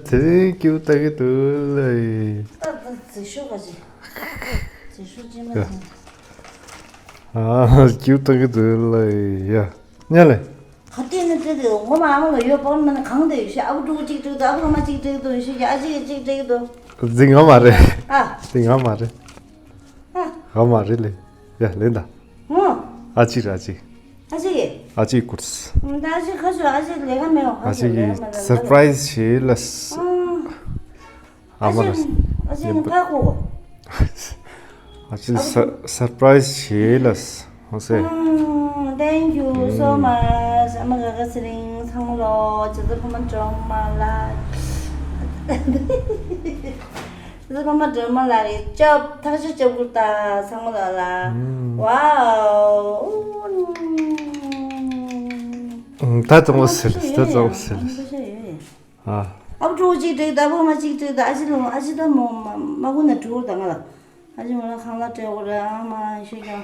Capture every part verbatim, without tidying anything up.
དེ་རིང་སྐྱིད་པོ་ལྟ་གི་འདུག་ལེ། ད་ད་རྫིག་ཤོག་ག་ཅི། རྫིག་ཤོག་ཅི་མ་ཡ། ཟིན། ཨ། སྐྱིད་པོ་ལྟ་གི་འདུག་ལེ། ཡ། ཉལ་ལེ། ག་དུས་ནས་དེ་དེ་ངོ་མ་ཨ་མ་ལ་ཡོད་པོ་མ་ནི་གང་དེ་ཡོད་ཤི། ཨ་བུ་ཕྲུ་གུ་གཅིག་སྤྲད་འདུག་ཨ་བུ་ཨ་མ་གཅིག་སྤྲད་འདུག་ཤི། ཨ་ཅེ་གཅིག་སྤྲད་འདུག་རྫིག་ངོ་མ་རེད། ཨ། རྫིག་ངོ་མ་རེད། ཨ། ངོ་མ་རེད་ལེ། ཡ་ལེན་ད། ཨོ། ཨ་ཅེ་རེད་ཨ་ཅེ། ཨ་ཅེ་གི། ཨ་ཅེ་ཀུར་སི། ད་ཨ་ཅེ་ཁ་ཤོ་ཨ་ཅེ་ལས་ཀ་མེད་བ། ཨ་ཅེ་གི་སར་པ་རའི་ཛི་བྱེད་ལ། ཨ། ཨ་མ་ལ། ཨ་ཅེ་ཨ་ཅེ་ནི་ཕ་གོ། ཨ་ཅེ་ནི་སར་པ་རའི་ཛི་བྱེད་ལ། ཧོ་སེ། Thank you so much. ཨ་མ་ག་ག་ཚེ་རིང་ཚང་མ་ལོ། ཇི་ལྟར་ཕ་མ་སྒྲོལ་མ་ལ། ཇི་ལྟར་ཕ་མ་སྒྲོལ་མ་ལ་རེ་སྐྱབས་ཐག་ཆོད་སྐྱབས་ཁུར་ད་ཚང་མ་ལ་ལ། ཝའོ། ད་ཙོང་བ་སེ་ལ། ད་ཙོང་བ་སེ་ལ། ཨ། ཨ་བུ་ཕྲུག་གཅིག་སྤྲད་ད་ཨ་བུ་ཨ་མ་གཅིག་སྤྲད་ད་ཨ་ཅེ་ལོ་ཨ་ཅེ་ད་མོ་མ་མ་གུ་ན་ཕྲུ་གུ་ད་ང་ལ། ཨ་ཅེ་མོ་ལ་ཁང་གླ་སྤྲད་གོ་ར་ཨ་མ་ཤེས་ཀྱང་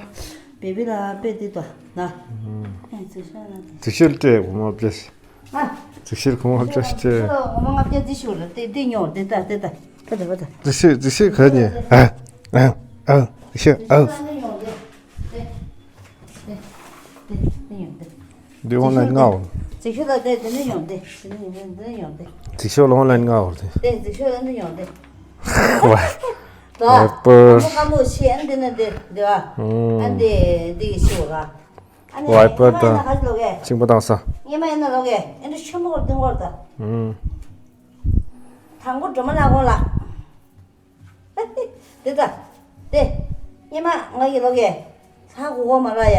བེ་བི་ལ་དཔེ་དེ་ད་ན། ཨེ་ཙི་ཤ་ན་དེ། ཙི་ཤ་སྤྲད་གོ་མ་བྱས། ཨ། ཙི་ཤ་གོ་མ་བྱས་སྤྲད། ཨ་མ་ང་བྱས་ཙི་ཤ་ར་དེ་དེ་ཉོ་དེ་ད་དེ་ད་ད་ད་ད། ཙི་ཤ་ཙི་ཤ་ག་ཉེ། ཨ་ཨ་ཨ་ཙི་ཤ་ཨ། དེ་ཨོན་ལན་ང་འོ། ཙི་ཤ་ལ་དེ་དེ་ནས་ཡོང་དེ། དེ་ནས་ཡོང་དེ། ཙི་ཤ་ལ་ཨོན་ལན་ང་འོ་དེ། དེ་ཙི་ཤ་ལ་དེ་ཡོང་དེ། ཝའི་པར། ད་ཀ་མོ་ཤི་ཨན་དེ་ནས་དེ་དེ་བ། ཨན་དེ་དེ་ཤི་བ། ཨན་དེ་ཝའི་པར་ཉི་མ་ཡིན་ན་ག་ཞིག་ལོག་གེ། ཆིང་པ་བཏང་ས། ཉི་མ་ཡིན་ན་ལོག་གེ། ཨན་དེ་ཆུ་མོ་གོར་ཏིང་གོར་ད། དང་པོ་སྒྲོལ་མ་ལགས་གོ་ལ། དེ་ད། དེ། ཉི་མ་ང་ཡི་ལོ་གེ། ཧ་གོ་གོ་མ་ར་ཡ།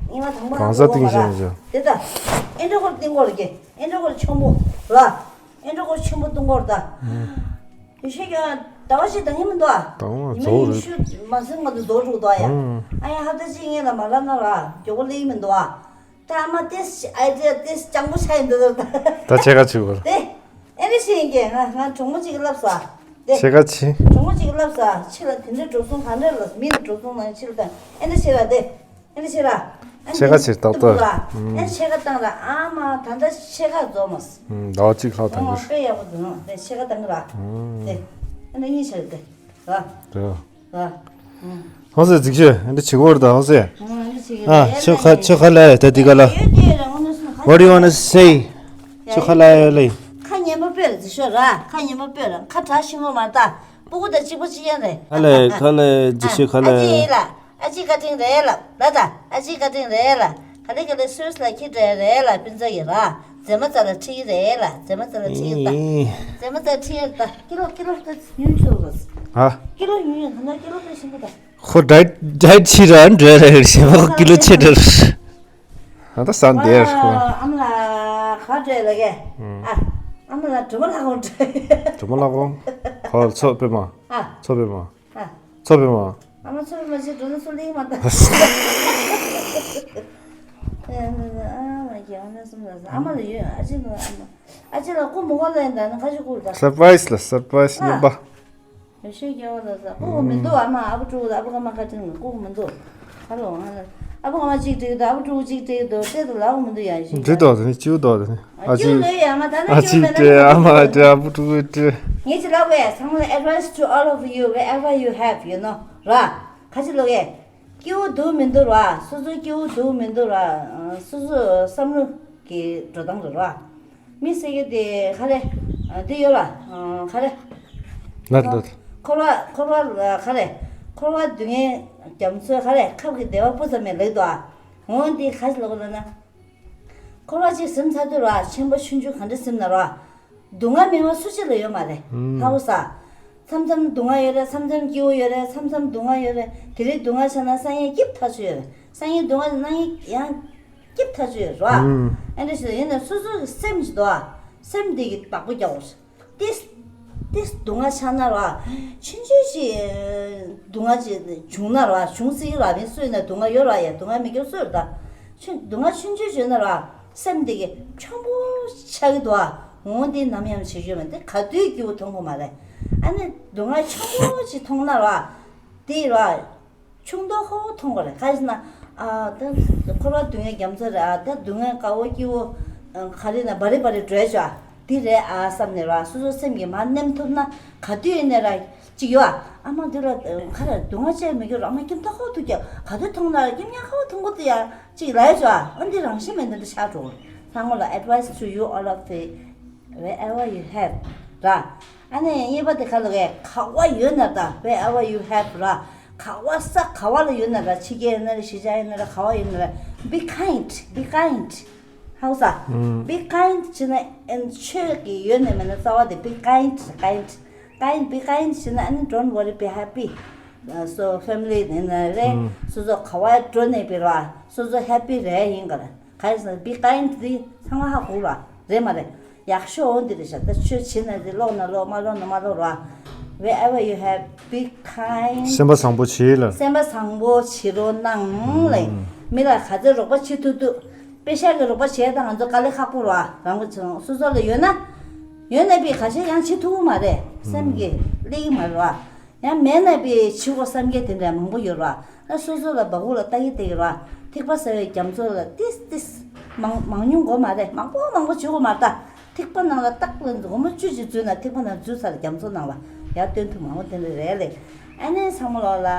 ཉི་མ་དང་པོ་ཧ་གོ་གོ་མ་ར། དེ་ད། ཨེ་འདྲ་ཁོར་ཏིང་གོ་ར་གེ། ཨེ་འདྲ་ཁོར་ཆོམ་པོ་ར། ཨེ་འདྲ་ཁོར་ཆོམ་པོ་ཏིང་གོ་ར་ད། ཡེ་ཤེས་ཀྱང་ཟླ་བ་ཞིག་དང་ཡིན་མི་འདུག་ཨ། ཉི་མ་ཡིན་ཤུ་མ་ཟིན་ང་དུ་རྫོགས་འགྲོ་འདུག་ཨ་ཡ། ཨ་ཡ་ཧ་ད་ཅིག་ངེད་ལ་མ་ལབ་ན་ར་མགྱོགས་པོ་སླེབས་ཡིན་མི་འདུག་ཨ། ད་ཨ་མ་ཏེས་ཨའི་ཌི་ཡ་ཏེས་སྤྱང་པོ་ཆགས་ཡིན་འདུག་ད། ད་ཕྱེད་ཀ་བྱེད་དགོས། དེ། ཨེ་འདྲ་ཞིག་ཡིན་གྱི་ང་ང་གྲོགས་མོ་གཅིག་གིས་ལབ་ས། དེ། ཕྱེད་ཀ་བྱེད། གྲོགས་མོ་གཅིག་གིས་ལབ་ས་ཕྱི་ལ་དེ་འདྲའི་འགྲོ་སོང་ག་འདྲ་ལ་མི་ལ་འགྲོ་སོང་ནང་ཕྱི་ལ་དང་ཨེ་འདྲ་བྱེད་ར་དེ། ཨེ་འདྲ་བྱེད་ར། ཨེ་ཕྱེད་ཀ་བྱེད་ཏག་ཏག་ར། ཨེ་ཕྱེད་ཀ་བཏང་ར་ཨ་མ་ད་ལྟ་ཕྱེད་ཀ་རྫོགས་མ་སོང་། ཟླ་བ་གཅིག་ལྷག་ཐང་གི་རེད། དཔེ་ཡག་པོ་འདུག་ནོ་དེ་ཕྱེད་ཀ་བཏང་གི་ར། དེ། ཨེ་འདྲ་གཉིས་བྱེད་ར་དེ། ར། ར། ཧོ་སེ་ཛིག་ཤོས་ཨ་འདི་བྱེད་གོ་ར་ད་ཧོ་སེ། ཨ་ཆོ་ཁ་ཆོ་ཁ་ལ་ཡ་ད་འདི་ག་ལ། What do you wanna say? ཆོ་ཁ་ལ་ཡ་ལེ། ཁ་ཉན་པོ་སྤོས་ར་ཛིག་ཤོས་ར་ཁ་ཉན་པོ་སྤོས་ར་ཁ་གྲག་ཤིང་མོ་མ་ད་སྤུ་གུ་ད་གཅིག་པོ་གཅིག་ཡན་རེད། ཁ་ལ་ཁ་ལ་ཛིག་ཤོས་ཁ་ལ་ཡ། ཨ་ཅེ་བཀའ་དྲིན་རེད་ལ་ལ་ད་ཨ་ཅེ་བཀའ་དྲིན་རེད་ལ་ག་ལེ་ག་ལེ་སུས་ལ་ཁྱི་འདྲ་རེད་ལ་སྤུན་ཚ་ཡི་ར། མཛེས་མ་རྩ་ལ་ཁྲིད་ཀྱི་རེད་ལ། མཛེས་མ་རྩ་ལ་ཁྲིད་ཀྱི་ད། མཛེས་མ་རྩ་ལ་ཁྲིད་ཀྱི་ད་ཀི་ལོ་ཀི་ལོ་ད་ཉུང་ཆུང་ར། ཧ། ཀི་ལོ་ཉུང་ཉུང་ད་ན་ཀི་ལོ་ད་ཞིམ་པོ་ད། ཁོ་ཌའེ་ཊི་ཌའེ་ཊི་བྱེད་ར་འདྲ་ར་ཞེས་པ་ཁོ་ཀི་ལོ་ཆེ་འདྲ་ར། ཨ་ད་ས་འདིར་ཁོ། ཨ་མ་ལ་ག་འདྲ་ལ་གེ། ཨ། ཨ་མ་ལ་གྲོ་མ་ལ་གོང་འདྲ། གྲོ་མ་ལ་གོང་། ཁོ་ཚོ་པེ་མ། ཨ། ཚོ་པེ་མ། ཨ། ཚོ་པེ་མ། ཨ་མ་ཚོ་པེ་མ་ཅིག་འགྲོ་ན་ཚོ་ལིང་མ་ད། ཨ་མ་ཡང་ན་སུམ་ལ་ཨ་མ་ལ་ཡོད་ཨ་ཅེ་ལ་ཨ་མ། ཨ་ཅེ་ལ་སྐུ་མོ་གོ་ལ་ཡིན་ད་ན་ཁ་ཤས་སྐུ་ད། སར་པ་རའི་ཛི་ལ་སར་པ་རའི་ཛི་རྣམ་པ། ཡོ་ཤེས་རྒྱལ་བ་ལ་ཟ་ལྐུགས་མི་འདུག་ཨ་མ་ཨ་བུ་ཕྲུག་ཨ་བུ་ཨ་མ་ཁ་ཅིག་ལྐུགས་མི་འདུག་ཧ་ལོ་ང་ལ་ཨ་བུ་ཨ་མ་གཅིག་བྲིས་འདུག་ཨ་བུ་ཕྲུག་གཅིག་བྲིས་འདུག་བྲིས་འདུག་ལ་ཨ་བུ་མི་འདུག་ཡ་ཡོ་ཤེས་རྒྱལ་བ། བྲིས་འདུག་དེ་ནི་ཅིའུ་འདུག་དེ་ནི་ཨ་ཅིའུ་ལོས་ཡ་ང་ད་ནི་ཨ་ཅིའུ་ཅིའུ་མེད་ན་བྲིས་ཨ་མ་བྲིས་ཨ་བུ་ཕྲུག་བྲིས། ངས་ཅི་ལབ་བས་ཚང་མ་ལ་advice to all of you wherever you have you know ར། ཁ་ཅིག་ལོ་གས་སྐྱིའུ་འདུག་མི་འདུག་ར། སོ་སོ་སྐྱིའུ་འདུག་མི་འདུག་ར། སོ་སོ་བསམ་བློ་གི་འགྲོ་སྟངས་རེད་ར། མི་ཟེར་གྱི་དེ་ག་རེ། དེ་ཡོད་ལ། ག་རེ། ལ་ལ། འཁོར་བ་འཁོར་བ་ག་རེ། འཁོར་བ་སྡུག་བསྔལ་རྒྱ་མཚོའི་ག་རེ་ཁབ་ཀྱི་བདེ་བ་སྤུ་ཙམ་མེད་ལེགས་དོ་ཨ། འོང་འདི་ག་ཞིག་ལོག་ལ་ན། འཁོར་བ་གཅིག་ཟིན་ཚར་དུས་ར་ཆེན་པོ་ཆུང་ཆུང་ག་འདྲ་ཟིན་ན་ར། སྡུག་བསྔལ་མེད་པ་སུ་གཅིག་ལ་ཡོད་མ་རེད། ཧ་གོ་ས། མཚམས་མཚམས་སྡུག་བསྔལ་ཡོད་རེད། མཚམས་མཚམས་སྐྱིད་པོ་ཡོད་རེད། མཚམས་མཚམས་སྡུག་བསྔལ་ཡོད་རེད། དེ་རིང་སྡུག་བསྔལ་ཆགས་ན་སང་ཉིན་སྐྱིད་པོ་ཐག་ཆོད་ཡོད་རེད། སང་ཉིན་སྡུག་བསྔལ་ཆགས་ན་ཡང་སྐྱིད་པོ་ཐག་ཆོད་ཡོད་རེད་བ། ཨེ་འདྲ་ཞིག་ཡིན་ན་སོ་སོ་གི་སེམས་ཞིག་འདུག་ཨ། སེམས་དེ་གི་བདག་པོ་རྒྱག་དགོས་རེད། ཏིས། ཏིས་སྡུག་བསྔལ་ཆགས་ན་ར། ཆུང་ཆུང་ཞིག་སྡུག་བསྔལ་ཅིག་བྱུང་ན་ར་བྱུང་སྲིད་ར་མི་སུ་ཡིན་ན་སྡུག་བསྔལ་ཡོད་ར་ཡ་སྡུག་བསྔལ་མི་སྐྱོ་སུ་རེད་ད། ཆུང་སྡུག་བསྔལ་ཆུང་ཆུང་བྱུང་ན་ར། སེམས་དེ་གི་ཆེན་པོ་ཆགས་ཀྱི་འདུག་ཨ། འོ་འདི་ནམ་ཡང་བྱེད་རྒྱུ་མེད་དེ་ག་དུས་སྐྱིད་པོ་མཐོང་གི་མ་རེད། ཨ་ནི་སྡུག་བསྔལ་ཆེན་པོ་ཅིག་མཐོང་ན་ར། དེ་ར། ཆུང་མཐོ་ཧོ་ཧོ་མཐོང་གི་རེད་ག་ཞིག་ན། ཨ་ད་འཁོར་བ་སྡུག་བསྔལ་རྒྱ་མཚོ་རེད་ཨ་ད་སྡུག་བསྔལ་དཀའ་བོ་སྐྱིད་པོ། ག་རེ་ན་བ་རི་བ་རི་བྲོས་ཤག་འདི་རེད་ཨ་བསམ་ནས་ར། སོ་སོ་སེམས་ཀྱི་མར་མནན་ཐུབ་ན་ག་དུས་ཡིན་ནས་ར་ཅིག་ཡོད་ཨ། ཨ་མ་འདི་ར་ཁ་ར་སྡུག་བསྔལ་ཅིག་མི་འགྱུར། ཨ་མ་ཁྱིམ་ཐག་ཁོག་ཐུག་ཀྱང་ག་དུས་མཐོང་ན་ར་ཁྱིམ་ཉག་ཁ་བ་མཐོང་གོ་ཐུག་ཡ་ཅིག་ལ་ཡོད་ཅོ་ཨ། ཨ་འདི་རང་བཞིན་མེད་འདི་འདྲ་ཆགས་འགྲོ། ཚང་མ་ལ་advice to you all of the wherever you have ར། ཨ་ནི་གཉིས་པ་དེ་ག་ལ་གས་ག་བ་ཡོད་ན་ད་wherever you have ར། ག་བ་ས་ག་བ་ལ་ཡོད་ན་ར། ཕྱི་རྒྱལ་ཡིན་ན་ར་གཞིས་ཆགས་ཡིན་ན་ར་ག་བ་ཡོད་ན་ར། be kind, be kind. ཧའུ་ས། ཨུམ། be kind བྱས་ན་ཨན་ཆོས་ཀྱི་ཡོད་ནས་མེད་ན་རྩ་བ་དེ་be kind, kind, kind, be kind བྱས་ན་ཨ་ནི་don't worry, be happy. So family ཡིན་ན་རེད། ཨུམ། སོ་སོ་ག་བ་འགྲོ་ནས་པི་ར་སོ་སོ་happy རེད་ཡིན་ག་ར། ག་རེ་ཟེར་ན་be kind དེ་ཚང་མ་ཧ་གོ་ར་རེད་མ་རེད། ཡག་ཤོས་འོ་འདི་རེད་ཤག་ད་ཆོས་བྱེད་ན་འདི་ཀློག་ན་ཀློག་མ་ཀློག་ན་མ་ཀློག་ར། Wherever you have, be kind. སེམས་པ་བཟང་པོ་བྱེད་ལ། སེམས་པ་བཟང་པོ་བྱེད་རོགས་གནང་ལེ། ཨུམ། མི་ལ་ག་ཚོད་རོགས་པ་བྱེད་ཐུབ་ཐུབ། པེ་ཤག་གི་རོགས་པ་བྱེད་ད་ང་ཚོ་དཀའ་ལས་ཁག་པོ་ར་རང་པོ་བྱེད་སོ་སོ་ལ་ཡོད་ན། ཡོད་ན་པི་ཁ་ཤས་ཡང་བྱེད་ཐུབ་ཀྱི་མ་རེད། སེམས་ཀྱི་སླེབས་ཀྱི་མ་རེད་བ། ཡང་མེད་ན་པི་བྱེད་དགོས་བསམ་གྱི་དེ་འདྲ་མང་པོ་ཡོད་ར། ཨ་སོ་སོ་ལ་བ་གུ་ལ་ལྟ་གི་བསྡད་ཡོད་ར། ཐིགས་པ་ཟ་བའི་རྒྱ་མཚོ་ལ་ཏིས་ཏིས། མང་མང་ཉུང་དགོས་མ་རེད། མང་པོ་མང་པོ་བྱེད་དགོས་མ་རེད་ད། ཐིགས་པ་ནང་ལ་ཏག་ལ་སྒོར་མོ་བཅུ་ཅིག་འཛུལ་ན་ཐིགས་པ་ནང་འཛུལ་ཚར་རྒྱ་མཚོ་ནང་ལ་ཡར་བཏོན་ཐུབ་མང་པོ་དེ་འདྲ་རེད་ལེ། ཨ་ནི་ཚང་མ་ལོག་ལ།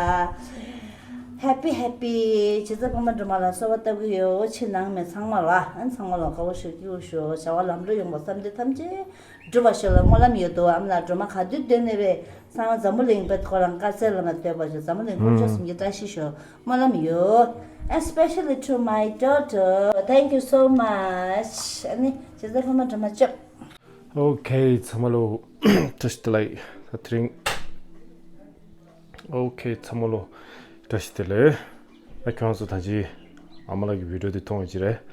Happy happy བྱེད་ཚེ་ཕ་མ་སྒྲོལ་མ་ལ་གསོལ་བ་བཏབ་ཀྱི་ཡོད། ཕྱི་ནང་མི་ཚང་མ་ལ་ཨ་ཚང་མ་ལ་དགའ་བོ་ཞུ་སྐྱིད་པོ་ཞུ་བྱ་བ་ལམ་འགྲོ་ཡོང་བ་བསམ་དོན་ཐམས་ཅད་འགྲུབ་པ་ཞིག་ལ་སྨོན་ལམ་ཡོད་དོ། ཨ་མ་ལགས་སྒྲོལ་མ་ག་དུས་སྡོད་ནས་རེད། ཚང་མ་འཛམ་བུ་གླིང་པའི་ཁོ་རང་དཀའ་སེལ་ལ་མ་སྡོད་པ་ཞིག་འཛམ་བུ་གླིང་འཁོར་ཕྱོགས་སུ་མི་བཀྲ་ཤིས་ཤོག་སྨོན་ལམ་ཡོད། Especially to my daughter. Thank you so much. ཨ་ནི་བྱེད་ཚེ་ཕ་མ་སྒྲོལ་མ་ཅོག Okay ཚང་མ་ལོ་བཀྲ་ཤིས་བདེ་ལེགས། ད་དེ་རིང་Okay ཚང་མ་ལོ་བཀྲ་ཤིས་བདེ་ལེགས། ད་ཁྱོད་ཚོ་ད་ཅི་ཨ་མ་ལགས་ཀྱི་བི་ཌིའོ་འདི་མཐོང་ཡོད་ཀྱི་རེད།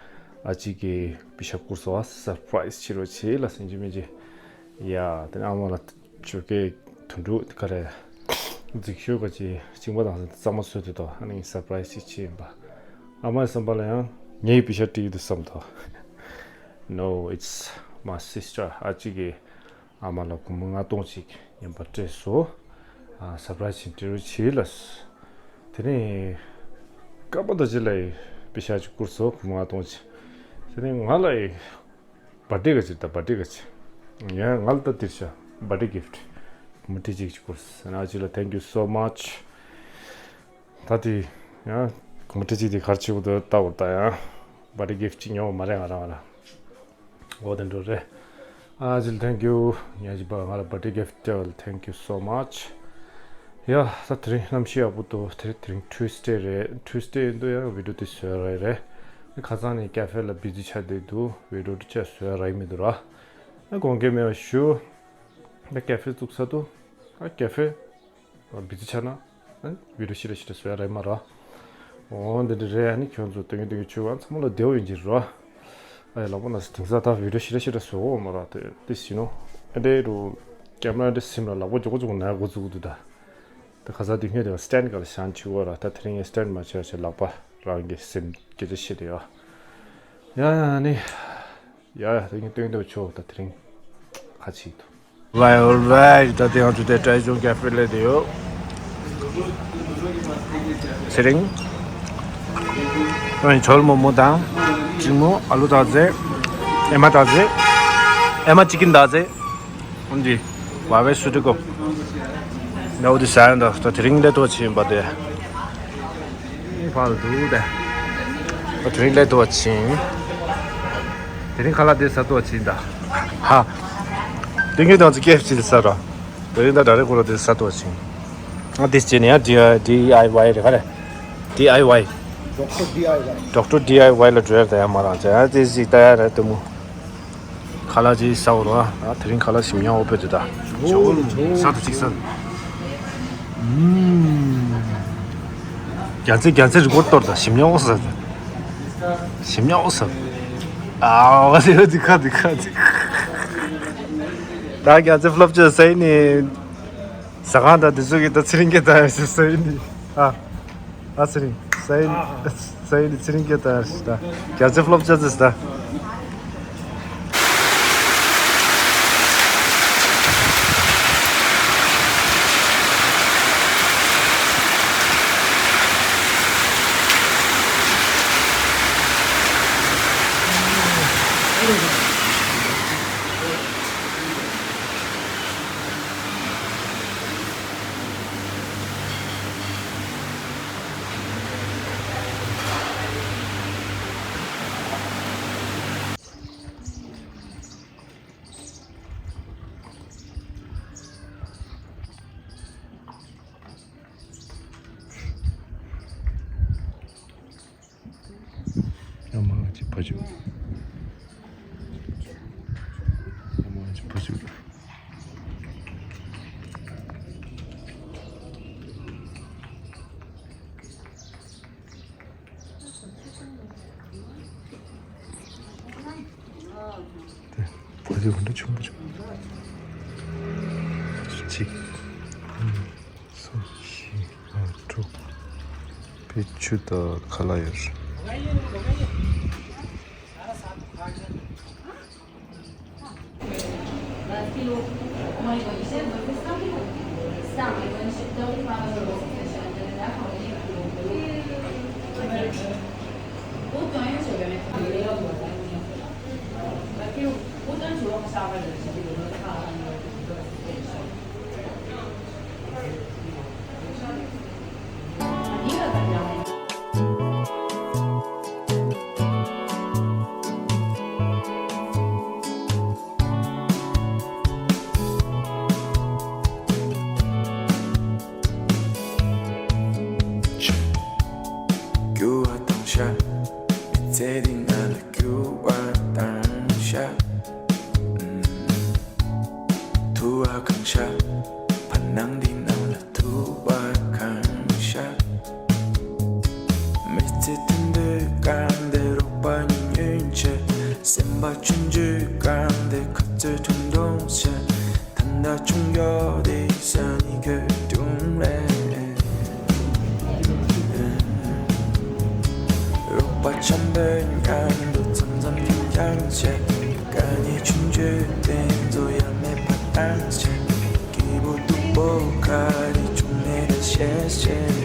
ཨ་ཅེ་གིས་པེ་ཤག་བསྐུར་སོང་ཨ། སར་པ་རའི་ཛི་བྱེད་རོགས་བྱེད་ལ་ཟིན་གྱི་མིན་གྱི། ཡ་དེ་ནས་ཨ་མ་ལགས་ཇོ་ཀའི་དུད་འགྲོ་ག་རེ་རྫིག་ཤོས་ག་ཅི་གཅིན་པ་དང་གཙང་མ་བཟོས་དེ་དོ་ཨ་ནི་སར་པ་རའི་ཛི་ཅིག་བྱས་ཡིན་པ། ཨ་མའི་བསམ་པ་ལ་ཡང་ངའི་པེ་ཤག་སྤྲད་ཀྱི་འདུག་བསམ་དོ། No, it's my sister. ཨ་ཅེ་གིས་ཨ་མ་ལ་སྒོར་མོ་ལྔ་སྟོང་ཅིག་ཡིན་པ་སྤྲད་སོང་། ཨ་སར་པ་རའི་ཛི་ཅིག་སྤྲད་རོགས་བྱེད་ལ། དེ་ནས་སྐར་མ་ད་ཅི་ལ་པེ་ཤག་ཅིག་བསྐུར་སོང་སྒོར་མོ་ལྔ་སྟོང་ཅིག་དེ་ནས་ང་ལ་བར་ཐི་ཌེ་ག་ཅིག་ད་བར་ཐི་ཌེ་ག་ཅིག་ཡང་ང་ལ་ད་དེར་ཤ་བར་ཐི་ཌེ་གིཕ་ཊི་སྒོར་མོ་ཁྲི་གཅིག་ཅིག་བསྐུར་སོང་ཨ་ཅེ་ལ་thank you so much། ད་དེ་ཡང་སྒོར་མོ་ཁྲི་གཅིག་དེ་ག་རེ་བྱེད་དགོས་འདུག་ལྟ་བར་ད་ཡང་བར་ཐི་ཌེ་གིཕ་ཊི་ཅིག་ཉོ་བ་མ་རེད་ང་རང་ང་རང་འོ་དེ་འགྲོ་རེད། ཨ་ཅེ་ལ་thank you། ཉ་ཅི་པ་ང་ལ་བར་ཐི་ཌེ་གིཕ་ཊི་སྤྲད་པ་ལ་thank you so much། ཡ་ད་དེ་རིང་གནམ་གཤིས་ཡག་པོ་འདུག་དེ་དེ་རིང་ཊུ་སི་ཌེ་རེད། ཊུ་སི་ཌེ་ཡིན་དུས་ཡང་བི་ཌིའོ་དེ་བཟོས་ར་རེད། ཁ་སང་ནས་ཀ་ཧྥེ་ལ་བི་ཛི་ཆགས་བསྡད་འདུག་བི་ཌིའོ་དེ་ཅག་བཟོས་ར་ཡི་མི་འདུག་ར། ཨ་དགོངས་འགལ་མེད་པ་ཞུ། ད་ཀ་ཧྥེ་བཙུགས་ཚར་འདུག་ཨ་ཀ་ཧྥེ་བི་ཛི་ཆགས་ན་ཨ་བི་ཌིའོ་ཤི་ར་ཤི་ར་བཟོས་ར་ཡི་མ་ར། འོ་འདི་འདྲ་རེད། ཨ་ནི་ཁྱོད་ཚོ་སྟོན་གི་སྟོན་གི་ཆུ་བ་ཚང་མ་ལ་བདེ་བོ་ཡིན་གྱི་རོ། ཨ་ཡ་ལག་པ་ན་སི་དེང་སང་ད་བི་ཌིའོ་ཤི་ར་ཤི་ར་བཟོ་གོ་མ་ར་དེ་དེ་ཤི་ནོ། ཨ་འདྲེ་རུ་ཀེམ་ར་འདྲེ་སིམ་ལ་ལག་པ་མགྱོགས་མགྱོགས་ན་འགོ་བཙུགས་འདུག་ད། ད་ཁ་ས་དེ་སྔོན་དེ་སི་ཊེན་ག་ལ་ཤང་ཆུ་བ་ར་ད་དེ་རིང་ངས་སི་ཊེན་མ་ཆེ་བ་ཆེ་ལག་པ་རང་གི་སིམ་སྐད་ཆ་ཤི་དེ་ཡ། ཡ་ཡ་ནི། ཡ་ཡ་དེ་ངས་སྟོན་གི་སྟོན་གི་ཆུ་བ་ད་དེ་རིང་ཁ་ཆིག་ཏུ། Alright, alright. ད་དེ་ང་ཚོ་དེ་ཀྲའི་ཅུང་ཀ་ཧྥེ་ལ་དེ་ཡོད། ཚེ་རིང་། ཨ་ནི་ཇོལ་མོ་མོ་དང་། ཅིང་མོ། ཨ་ལུ་དག་ཟེ། ཨེ་མ་དག་ཟེ། ཨེ་མ་ཅི་ཀིན་དག་ཟེ། འོན་ཏེ། བ་བའི་སུ་ཏི་ཀོ། ད་འོ་དེ་ཟ་ཡང་ད་ད་དེ་རིང་ལས་ཐོག་ཕྱིན་པ་དེ། ཕར་འདུག་དེ། ད་དེ་རིང་ལས་ཐོག་ཕྱིན། དེ་རིང་ཁ་ལག་དེ་ཟ་ཐོག་ཕྱིན་ད། ཧ། དེ་ངས་དང་ཚོ་ཀེ་ཨེཕ་སི་ཟ་རོ། དེ་རིང་ད་ད་རེ་ཁོ་ར་དེ་ཟ་ཐོག་ཕྱིན། ང་དེ་སྐྱེ་ནས་ཡང་ཌི་ཨའི་ཝའི་རེད་ག་རེ། ཌི་ཨའི་ཝའི། Doctor D I Y. Doctor D I Y ལ་འགྲོ་ཡ་ད་ཡང་མ་རང་ཅག་ཡང་དེ་ཟིག་ལྟ་ཡ་རེད་དུ་མོ། ཁ་ལག་ཅིག་ཟ་འོ་ར། ཨ་དེ་རིང་ཁ་ལག་ཞིམ་ཉམས་འོ་པེ་དུ་ད། ཇོ་བོ་ཇོ་བོ། ས་དུ་ཅིག་ས། ཨུམ། རྒྱ་ཚེ་རྒྱ་ཚེ་རི་ཀོར་གཏོར་ད་ཞིམ་ཉམས་འོ་ས། ཞིམ་ཉམས་འོ་ས། ཨ་བ་སེ་འོ་ཅིག་ཁ་ཅིག་ཁ་ཅིག་ད་རྒྱ་ཚེ་ཕློབ་ཅོ་ས་ཡིན་ནི། ཟ་ཁང་ད་དེ་ཚོ་གི་ད་ཚེ་རིང་སྐད་ད་ཡ་ས་ཡིན་ནི། ཨ། ཨ་ཚེ་རིང་། ས་ཡིན། ས་ཡིན་ནི་ཚེ་རིང་སྐད་ད་ཡ་ས་ད། རྒྱ་ཚེ་ཕློབ་ཅ་ཚེ་ས་ད། བཅུག་ཨ་མ་ཅི་བུ་བཅུག་དེ་བུ་བཅུག་འདྲ་ཆུང་བུ་བཅུག་གཅིག་གསུམ། བཞི། ལྔ། དྲུག་བེད་སྤྱོད་དང་ཁ་ལག་ཡོད་རེད། རྒྱུ་བ་དང་ཤ། མི་ཚེ་འདི་ན་ལ་རྒྱུ་བ་དང་ཤ། ཐུ་བ་གང་ཤ། བར་སྣང་འདི་ནང་ལ་ཐུ་བ་གང་ཤ། མི་ཚེ་ཐུང་དུས་གང་དེ་རོགས་པ་ཉུང་ཉུང་བྱས། སེམས་པ་ཆུང་ཆུང་གང་དེ་ཁ་རྩོད་ཐུང་ཐུང་བྱས། ད་ལྟ་ཆུང་ཡོད་དེ་ས་ནི་གོད་ཐུང་རེད། རོགས་པ་འཆམ་པོའི་ངང་དུ་མཚམས་མཚམས་ཀྱང་ཀྱང་བྱེད། དཀའ་ངལ་ཆུང་ཆུང་དེ་ཚོ་ཡང་མེད་པ་བཏང་བྱེད། སྐྱིད་པོ་སྡུག་པོ་ག་རེ་བྱུང་ནས་ད་ཤེས་བྱེད།